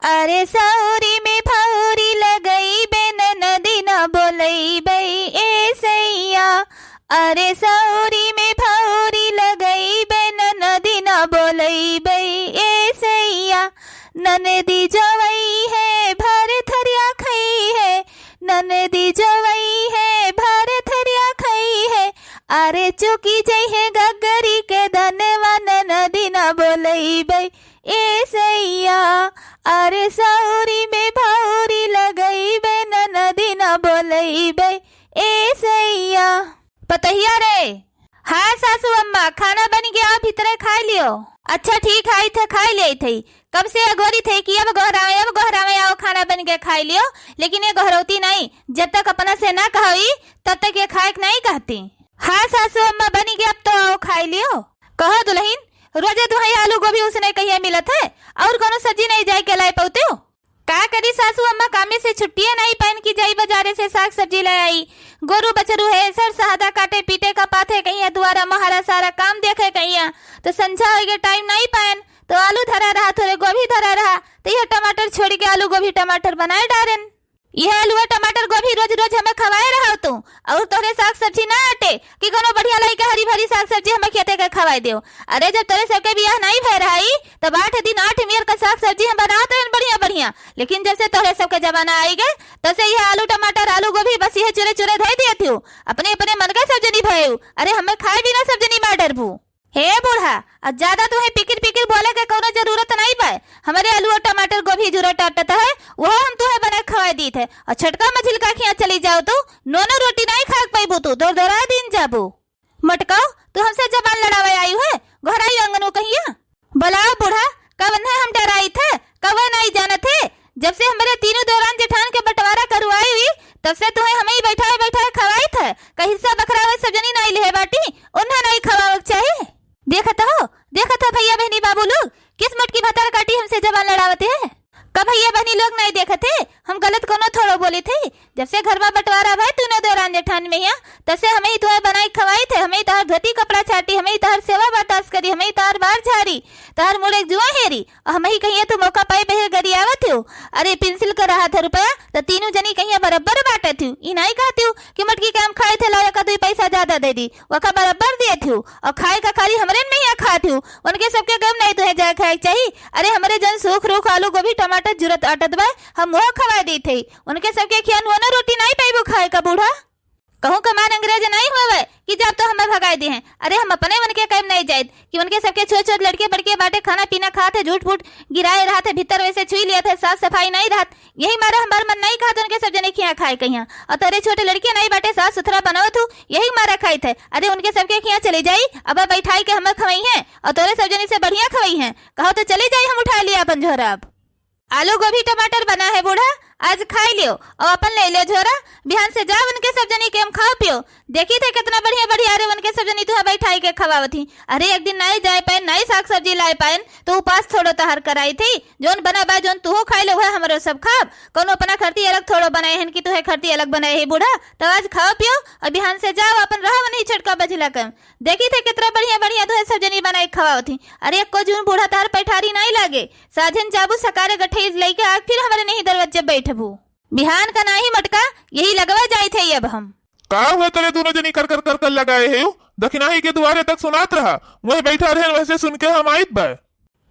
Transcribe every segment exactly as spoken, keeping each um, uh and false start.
अरे सौरी में भौरी लगइबे, ननदी ना बोलइबे ए सैया। अरे सौरी में भौरी लगइबे, ननदी ना बोलइबे ए सैया। ननदी जवइहैं भर थरिया खइहैं, ननदी जवइहैं भर थरिया खइहैं। अरे चुकी जइहैं गगरी के दनवा, ननदी ना बोलइबे ए सैया। अरे सौरी में भौरी लगइबे, ननदी ना बोलइबे ए सैया। पतोहिया रे। हाँ सासू अम्मा, खाना बनि गया, भीतरे खाइ लियो। अच्छा ठीक है, थे खाइ लेइत है। कब से अगोरित है कि अब गोहरावे, अब गोहरावे, आओ खाना बनि गया, खाइ लियो। लेकिन ये गोहरौती नहीं, जब तक अपना से ना कहवी, तब तक ये खाए के नहीं कहती। हाँ सासू अम्मा, बनि गया, अब तो आओ खाइ लियो। कहो दुलहिन, रोजे तुहैं आलू गोभी उसने कहिया मिलत है, अउर कउनो सब्जी नहीं जाइ के लाइ पउतेउ? का करी सासू अम्मा, कामे से छुट्टिए नहीं पाइन कि जाई बजारे से साग सब्जी लै आई। गोरू बछरू है, सर सहदा काटे पीटे का पाथे कहिया, दुआरा महारा सारा काम देखे कहिया, तो संझा होइ गए, टाइम नहीं पाइन, तो आलू धरा रहा, थोरे गोभी धरा रहा, तो यह टमाटर छोड़ि के आलू गोभी टमाटर बनाए डारेन। यह आलूआ टमाटर गोभी रोज रोज हमें खवाए रहा तू, अउर तोहरे साग सब्जी ना आटे कि कउनो बढ़िया लाई के हरी भरी साग सब्जी हमें खेते के खवाए देउ। अरे जब तोरे सबके बियाह नहीं भय रहा, तब आठ दिन आठ मेर का साग सब्जी हम बनात रहन बढ़िया बढ़िया, लेकिन जब से तोहरे सबके जमाना आइ गए, तब से यह आलू टमाटर आलू गोभी बस यह चुरे चुरे धइ दियत हो, अपने अपने मन का सब जनी भयउ। अरे हमें खाए बिना सब जनी मार डरबू। हे बूढ़ा, अब ज्यादा तुहैं पिकिर पिकिर बोले के कउनो जरूरत नहीं बा। हमरे आलू अउर टमाटर गोभी जुरा टाटत है, वह हम तुहैं बना खवाए दीत है। अउर छोटका मझिलका खिया चली जाओ तू, नोनो रोटी नहीं खाए पइबू तू, दोर दोरा दिन जाबू। मटकाओ, तू हमसे जबान लड़ावे आयु है, गोहराई अंगनू कहिया। बोलाओ बूढ़ा, कवन है हम डराइत है, कवे नहीं जानत है। जब से हमरे तीनों देवरान जेठान के बंटवारा करवाई हुई, तब से तुहैं हमही बैठाए बैठाए खवाइत है। का हिस्सा बखरावे सब जनी नहीं लिहे बाटी, उन्हें नहीं खवावे के चाही। देखत हो, देखत हो भइया बहिनी बाबू लोग, किस मोटकी भतार काटी हमसे जबान लड़ावत है। का भइया बहिनी लोग नहीं देखत है, हम गलत कउनो थोड़ो बोलित है। जब से घर मा बंटवारा भय तीनों देवरान जेठान में हिया, तब से हमही तुहैं बनाई खवाइत है, हमही तोहर धोती कपड़ा छाटी, हमही तोहर सेवा बर्दाश्त करी, हमही तोहर बार झारी, तोहर मुड़े जुआ हेरी, अउर हमही कहिया तू मौका पाई बहे गरियावत हो। अरे पेंसिल का रहा था रुपया, तो तीनों जनी कहिया बराबर बांटत हो। ई नहीं कहत हो कि मटकी के हम खाइत है, लाओ एका दुई पैसा ज्यादा दे दी, वका बराबर दियत हो। अउर खाए का खाली हमरे में हिया खात हो, उनके सबके गम नहीं तुहैं जाए खाए के चाही। अरे हमरे जन सूख रूख आलू गोभी टमाटर जुरत आटत बा, हम वो खवाए दीत है। उनके सबके खिया नोनो रोटी नहीं पइबू खाए का बूढ़ा। कहूँ कमान अंग्रेज नहीं होवे कि जब तो हमें भगाए दिहे। अरे हम अपने मन के कम नहीं जाइत कि उनके सबके छोट छोट लड़के बड़के बाटे, खाना पीना खात है, झूठ फूट गिराए रहत है, भीतर वैसे छुई लियत है, साफ सफाई नहीं रहत। यही मारा हमार मन नहीं कहत उनके सब जने खिया खाए कहिया। अउर तोरे छोटे लड़के नहीं बाटे, साफ सुथरा बनावत हूँ, यही मारा खाइत है। अरे उनके सबके खिया चली जाई, अब बैठाई के हमें खवइहैं अउर तोरे सब जने से बढ़िया खवइहैं। कहो तो चली जाई, हम उठाए लिया अपन झोरा। अब आलू गोभी टमाटर बना है बूढ़ा, आज खाई लियो अउर अपन ले लियो झोरा। बिहान से जाओ उनके सब जनी के हम खाओ पियो। देखित है कितना बढ़िया बढ़िया, अरे उनके सब जनी तुहैं बैठाई के खवावत ही। अरे एक दिन नाई जाए पाएन, नाई साग सब्जी लाए पाएन, तो उपास थोड़ो तोहर कराइत ही। जौन बना बा, जौन तुहू खाई लो, वह हमरो सब खाब। कउनो अपना खरती अलग थोड़ो बनाए हन कि तुहैं खरती अलग बनाए ही बूढ़ा। तो आज खाओ पियो अउर बिहान से जाओ, अपन रहो वनही छोटका बझिला के। देखित है कितना बढ़िया बढ़िया तुहैं सब जनी बनाई खवावत ही। अरे एको जून बूढ़ा तोहर पैठारी नाई लागे। साझन जाबू सकारे गठई लइके आ, फिर हमरे नहीं दरवाजे बैठबू। बिहान का नाही मटका, यही लगवा जाइत है अब हम। का हुआ तोरे दोनों जनी कर कर कर कर लगाए है यू? दखिनाही के दुआरे तक सुनात रहा, वही बैठा रहन, वैसे सुन के हम आइत बा।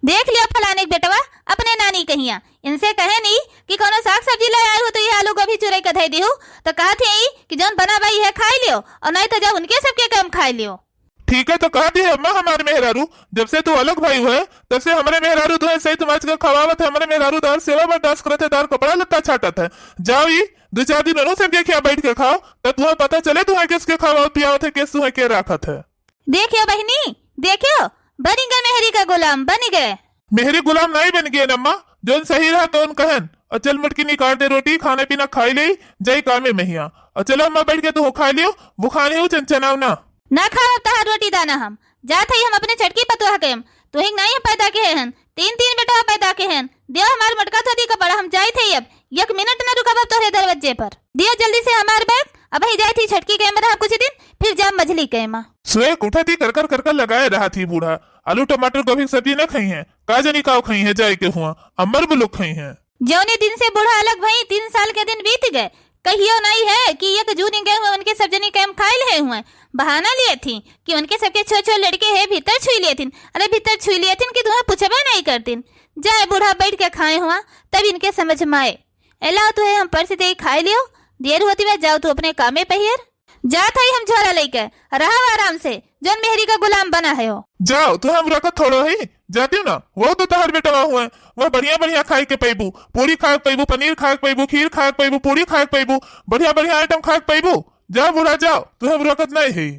देख लियो फलाने के बेटवा, अपने नानी कहिया, इनसे कहे नहीं कि कउनो साग सब्जी ले आए हो तो ये आलू गोभी चुरई के धई दिहू, तो कहत है कि जौन बना बा इहे खाई लियो, अउर नहीं तो जब उनके सबके काम खाई लियो। ठीक है, तो कह दिहे अम्मा हमार मेहरारू, जब से तू अलग भई हुए, तब से हमरे मेहरारू तुहे सही समझ के खवावत है, हमरे मेहरारू तोहर सेवा बर्दाश्त करत है, तोहर कपड़ा लत्ता छाटत है। जाओ ई दो चार दिन उन्हों सबके खिया बैठ के खाओ, तब तुहे पता चले तुहे किसके खवावत पियावत है, किस तुहे के राखत है। देखियो बहिनी, देखियो, बनी गए मेहरी का गुलाम, बनी गए। मेहरी गुलाम नहीं बन गए अम्मा, जौन सही रहा तौन कहन। अउर चल मटकी निकाल दे रोटी, खाना पीना खाई ले, जाई कामे महिया। अउर चलो अम्मा बैठ के तू खा लियो, बुखाने हो चनचनाओ ना। ना खाओ तहार रोटी दाना हम। जात हई हम अपने छटकी पतोह के हम। तुहिंग नाई पैदा के हन, तीन तीन बेटा पैदा के हन। दियो हमार मोटका धोती कपड़ा, हम जाइत हई अब। एक मिनट ना रुकब अब तोहरे दरवाजे पर। दियो जल्दी से हमार बैग, अबहीं जाए थी छोटकी के में रहा कुछ दिन, फिर जाब मझली के में। सुबह उठा थी कर कर कर कर लगाए रहा थी बूढ़ा। आलू टमाटर गोभी के सब्जी न खाई है, का जानी काव खाई है जाए के हुआ, अम्बर बुलुक खाई है। जौने दिन से बूढ़ा अलग भई, तीन साल के दिन बीत गए। कहियो नहीं है कि एक जून गए हुए उनके सब जनी के में खाए ले हुए। बहाना लिए थी कि उनके सबके छो छो लड़के है, भीतर छुई लिए थी। अरे भीतर छुई लिए थी कि तुम्हें पूछबे नहीं करती। जाए बूढ़ा बैठ के खाए हुआ, तब इनके समझ में आए। ए लाओ तुहे हम पर्स दे खाए लियो, देर होती बा, जाओ तू अपने कामे पहियर। जात हई हम झोला लेके, रहो आराम से, जौन मेहरी का गुलाम बना है हो। जाओ, तू हम रखत थोड़ो है, जाती हूँ ना, वो तो तहर बेटवा हुए, वह बढ़िया बढ़िया खाए के पैबू, पूरी खाए के पैबू, पनीर खाए के पैबू, खीर खाए के पैबू, पूरी खाए के पैबू, बढ़िया बढ़िया आइटम खाए के पैबू। जाओ बूढ़ा जाओ, तू हम रखत नहीं है।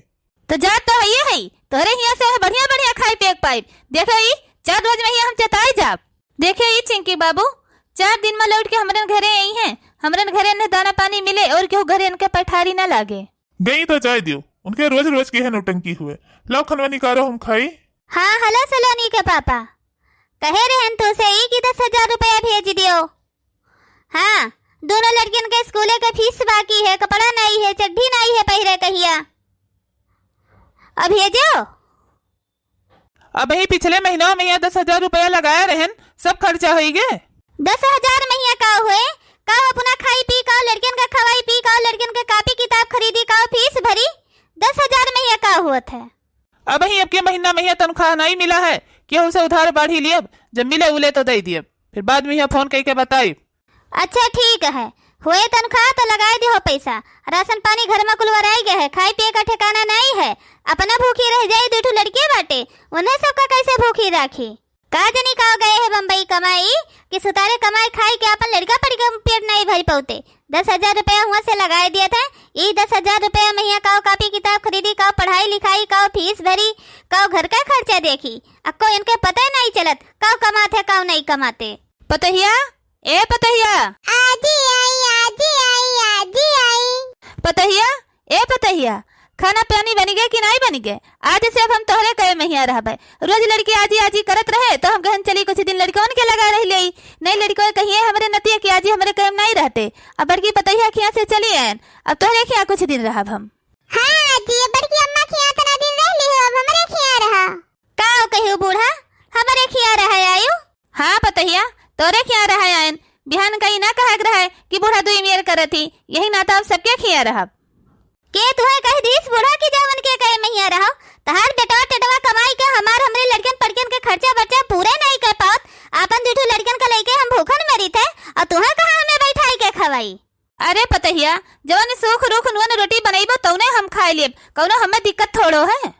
तो जात तो हइये है, तोहरे हियाँ से बढ़िया बढ़िया खाए पिए के पाइब। देखो ई, चार रोज में ही हम चेताए जाब। देखे ई चिंकी बाबू, चार दिन में लौट के हमरन घरे आई हैं, हमरन घरे न दाना पानी मिले और केहू घरे इनके पठारी न लागे। गई तो जाए दियो, उनके रोज रोज के है नौटंकी हुए। लाओ खनवा निकारो हम खाई। हाँ, हेलो सलोनी के पापा, कहे रहन तो से ई कि दस हजार रुपया भेज दियो। हाँ, दोनों लड़कियन के स्कूले के फीस बाकी है, कपड़ा नहीं है, चड्ढी नहीं है पहिरे कहिया। अब भेजो। अबहीं पिछले महीना में यहाँ दस हजार रुपया लगाया रहन, सब खर्चा होई गे। दस हजार में यहाँ का हुए? का अपना खाई पी, का लड़कियन का खवाई पी, का लड़कियन के कापी किताब खरीदी, का फीस भरी? दस हजार में यहाँ का हुआ था? अबहीं अब के महीना में यहाँ तनख्वाह नहीं मिला है, केहू से उधार बाढ़ी लियब, जब मिले उले तो दे दियब, फिर बाद में यहाँ फोन करके बताई। अच्छा ठीक है, होए तनख्वाह तो लगाए दिहो पैसा। राशन पानी घर में कुल वराई गए है, खाए पिए का ठिकाना नहीं है। अपना भूखी रह जाई, दू ठो लड़के बाटे, उन्हें सबका कैसे भूखी राखी? का जनी का गए है बम्बई कमाई कि सुतारे कमाए खाए के अपन लड़का पड़ी का पेट नहीं भर पौते। दस हजार रुपया हुआ से लगाए दिए थे, ई दस हजार रुपया में यहाँ काव कापी किताब खरीदी, काव पढ़ाई लिखाई, काव फीस भरी, काव घर का खर्चा देखी। अक्को इनके पता ही नहीं चलत काव कमात है काव नहीं कमाते। पतहिया, ए पतहिया। आजी आई, आजी आई, आजी आई। पतहिया, ए पतहिया, खाना पानी बनी गए कि नहीं बनी गए? आज से अब हम तोहरे कहे महिया रहबे। रोज लड़की आजी आजी करत रहे तो हम कहन चली कुछ दिन लड़कवन के लगा रही ले। नहीं लड़कवे कहिए हमरे नतिया कि आजी हमरे कहे में नहीं रहते। अब बड़की पतहिया खिया से चली आयन, अब तोहरे खिया कुछ दिन रहब हम। हाँ आजी, अब बड़की अम्मा खिया तना दिन रह ली हो, अब हमरे खिया रहा। का कहियो बूढ़ा, हमरे खिया रहा आयु? हाँ पतहिया, तोरे खिया रहा आयन। बिहान का ई ना कहक रहा कि बूढ़ा दुई मेर करत ही, यही नाता अब सबके खिया रहब। के तुहे कह दीस बूढ़ा कि जावन के कहे महिया रहो? तहार बेटवा टेटवा कमाई के हमार हमरे लड़कन पड़कन के खर्चा बर्चा पूरे नहीं कर पावत, आपन दू ठो लड़कन का लइके हम भूखन मरी थे, और तुहे कहा हमें बैठाई के खवाई? अरे पतहिया, जवन सूख रूख नून रोटी बनइबो तौने हम खाए लेब, कौनो हमें दिक्कत थोड़ो है।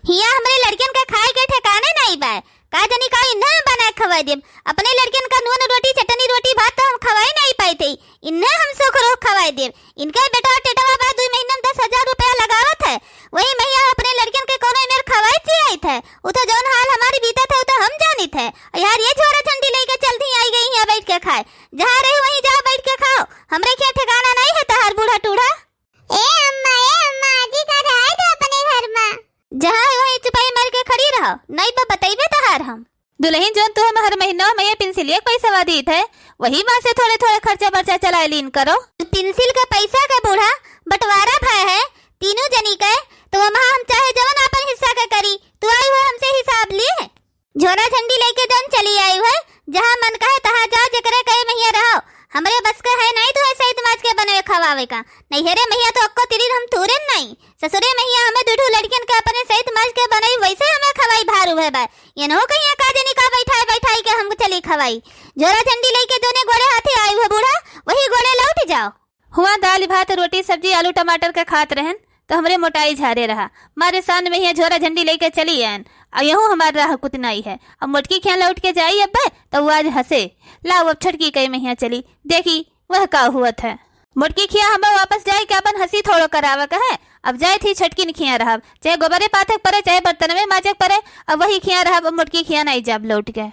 हिया हमरे लड़कियन के खाए के ठिकाने नहीं बा। का जनी का इन्हें बना खवाई देब। अपने लड़कियन का नून रोटी, चटनी रोटी, भात तो हम खवाई नहीं पाई थे। इन्हें हम सुख रोग खवाई देब। इनके बेटवा टेटवा बा, दुई महीना में दस हजार रुपया लगावत है। वही महिया अपने लड़कियन के कोनो मेर खवाई चियाई थे। उ तो जौन हाल हमारी बीतत है, उ तो हम जानित है। यार, ये झोरा झंडी लेके चल दी आई गई हिया बैठ के खाए। जहाँ रही वहीं जा बैठ के खाओ। हमरे क्या ठिकाना नहीं है तहार बूढ़ा टूढ़ा। ए अम्मा, ए अम्मा, आजी का रहे दो अपने घर में। जहाँ है वहीं चुपाई मार के खड़ी रहो, नहीं बा बतइबे तहार हम। दुलहिन जौन तुहे हर महीना में ये पेंसिलिया के पैसा दीत है, वही में से थोड़े थोड़े खर्चा बर्चा चलाए लीन करो। पेंसिल के पैसा के बूढ़ा बंटवारा भय है तीनों जनी के, तो वहाँ हम चाहे जवन आपन हिस्सा के करी, तू आई हुए हमसे हिसाब लिए। झोरा झंडी लेके जौन चली आई हुए, जहाँ मन कहे तहाँ जाओ, जेकरे कहे महिया रहो। हमरे बस के है नहीं तुहे सहित माज के बनवे खवावे का। नैहरे महिया तो अक्को तिरिन हम थूरेन नहीं। ससुरे महिया हमें दू ठो लड़कियन के अपने सहित माज के बनई वैसे हमें खवाई भार उहे बा। ये नहो कहिया का जनी का बैठाई बैठाई के हम चली खवाई। झोरा झंडी लेके जोने गोड़े हाथे आई हुए बूढ़ा, वही गोड़े लौट जाओ। हुआ दाल भात रोटी सब्जी आलू टमाटर के खात रहन तो हमरे मोटाई झारे रहा। मारे सान महिया झोरा झंडी लेके चली आयन। आ यहू हमार राह कुतनाई है। अब मोटकी खिया लौट के जाई अब्बे तो वो आज हंसे। लाओ अब छोटकी कहे महिया चली, देखी वह का हुआ था। मोटकी खिया हमें वापस जाए के अपन हंसी थोड़ो करावे के है। अब जाए थी छोटकी न खिया रहब, चाहे गोबरे पाथक परे, चाहे बर्तन में माजक परे, अब वही खिया रहब, अब मोटकी खिया नहीं जाब लौट के।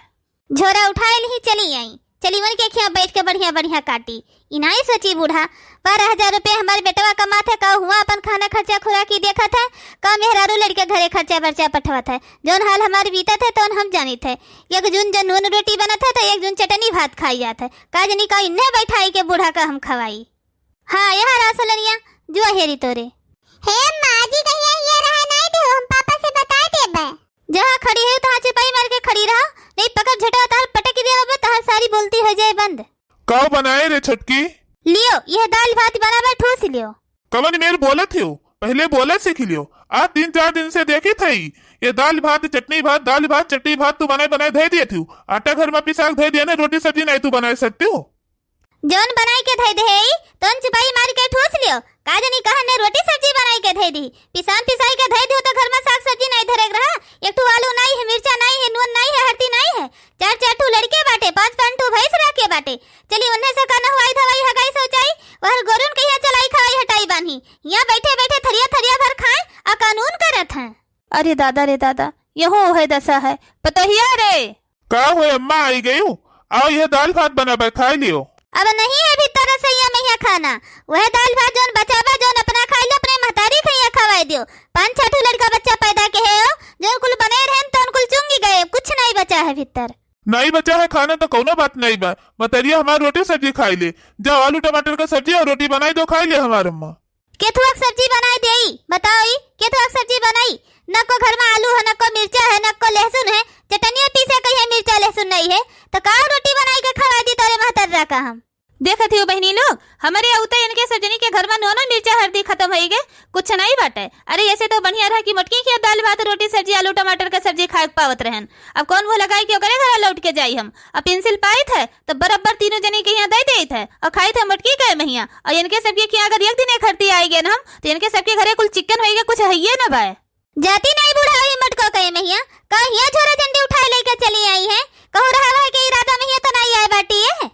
झोरा उठाए ली चली आई, चली वन के खिया बैठ के बढ़िया बढ़िया काटी। इनाई सोची बूढ़ा, बारह हजार रुपया हमारे बेटवा कमात है, का हुआ अपन खाना खर्चा खुराकी देखत है, का मेहरारू लड़के घरे खर्चा बर्चा पठवत है। जौन हाल हमारे बीतत है तौन हम जानित है। एक जून जब नून रोटी बनत है तो एक जून चटनी भात खाई जात है। का जनी का इन्हें बैठाई के बूढ़ा का हम खवाई। हाँ, यहाँ रहा सलनिया, जुआ हेरी तोरे। हे अम्मा, आजी कहिया हिया रहा नाई देउ, हम पापा से बताइ देबे। जहाँ खड़ी है, तहाँ चिपाई मार के खड़ी रहा, नहीं पकड़ झटा तहार पटक देबे, तहार सारी बोलती होइ जाए बंद। काउ बनाए रे छोटकी? लियो, यह दाल भात बनाबे, ठूस लियो। कवन मेर बोलत हो, पहिले बोले सीख लियो। आज तीन चार दिन से देखित हई, ये दाल भात, चटनी भात, दाल भात, चटनी भात तू बनाए बनाए धइ दियत हो। आटा घर मा पिसाक धइ दिया ने, रोटी सब्जी नाई तू बनाए सकती हो। जौन बनाई के धइ देहे, तौन चिपाई मार के ठूस लियो। का जनी कहन ने रोटी सब्जी बनाई के धइ दी। पिसान पिसाई के धइ दियो त घर मा साग सब्जी नाई धरे के रहा। एक ठू आलू नाई है, मिर्चा नाई है, नून नाई है, हरदी नाई है। चार चार ठू लड़के बाटे, पाँच पाँच ठू भैंस रह के बाटे। चली उन्हें से का नहवाई धवाई हगाई शौचाई, वहर गोरुन कहिया चलाई खवाई हटाई बान्ही। यहाँ बैठे बैठे थरिया थरिया भर खाए आ कानून करत हैं। अरे दादा रे दादा, यहू ओहे दशा है। पतोहिया रे! का होय अम्मा, आई गयू? आओ, यह दाल भात बनाबे, खाई लियो। अब नहीं है भीतर रसोइया में यह खाना। वह दाल भात जौन बचा बा, जौन अपना खाई ले, अपने महतारी के यहाँ खवाई दियो। पाँच छह ठो लड़का बच्चा पैदा के है हो, जौन कुल बने रहन, तौन कुल चुंगी गए, कुछ नहीं बचा है भीतर। नहीं बचा है खाना तो कौनो बात नहीं बा, मतरिया हमार रोटी सब्जी खाई ले। जाओ, आलू टमाटर का सब्जी और रोटी बनाई दो, खाई ले हमार अम्मा। केथुआ के सब्जी बनाई देई, बताओ ई, केथुआ के सब्जी बनाई? न को घर मा आलू है, न को मिर्चा है, न को लहसुन है, चटनिया पीसे कहिए मिर्चा लहसुन नहीं है, तो का रोटी बनाई के खवाई दी तोरे महतर्रा का हम? देखत हियो बहिनी लोग, हमरे अउते इनके सब जनी के घर मा नूनो मिर्चा हरदी खतम होई गे, कुछ नहीं बाटे। अरे ऐसे तो बढ़िया रहा कि मोटकी के दाल भात रोटी सब्जी आलू टमाटर के सब्जी खाए के पावत रहन। अब कौन मुँह लगाई कि ओकरे घर लौट के जाई हम। अब पेंसिल पाइत है तो बराबर तीनों जनी के यहाँ दे देत है और खाइत है मोटकी के महिया। और इनके सबके के अगर एक दिन एक हरदी आई गे ना हम, तो इनके सबके घरे कुल चिकन होई गे, कुछ हइये ना बाय। जाती नहीं बुढ़ाई मटको कहे महिया, का हिया झोरा झंडी उठाए लेके चली आई है? कहूँ रहा है के इरादा महिया तो नहीं आए बाटी है।